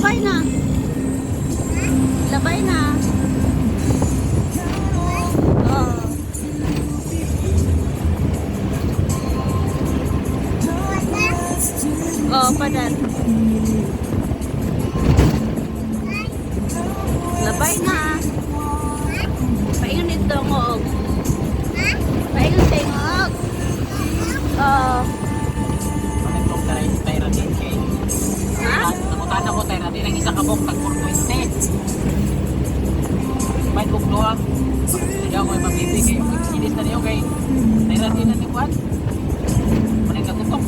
Labay na. Labay na. Oo. Oo, padat. Labay na. Paingon ito ngoog. Paingon sa ngoog. Oo. Panagtong taray tayo din kay. Ha? Nakutan ako tayo natin ang isa ka bok tag 420. May kog duha. Hindi ako may mabibig kay sinis na niyo kay tayo din na ni Juan. Manay kagutok.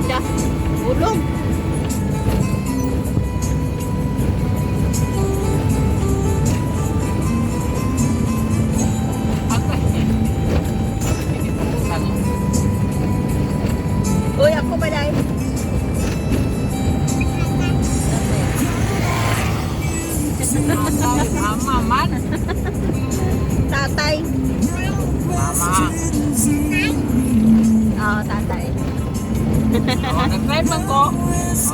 Da. Ulong. Agay. Uy, ako ba dahil? Tatay, mama man. Tatay. Mama. Oo, tatay. Oh, nag-drive man ko.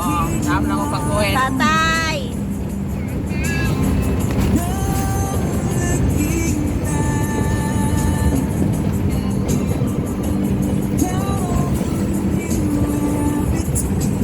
Oh, tama lang ko pagkuhin. Tatay.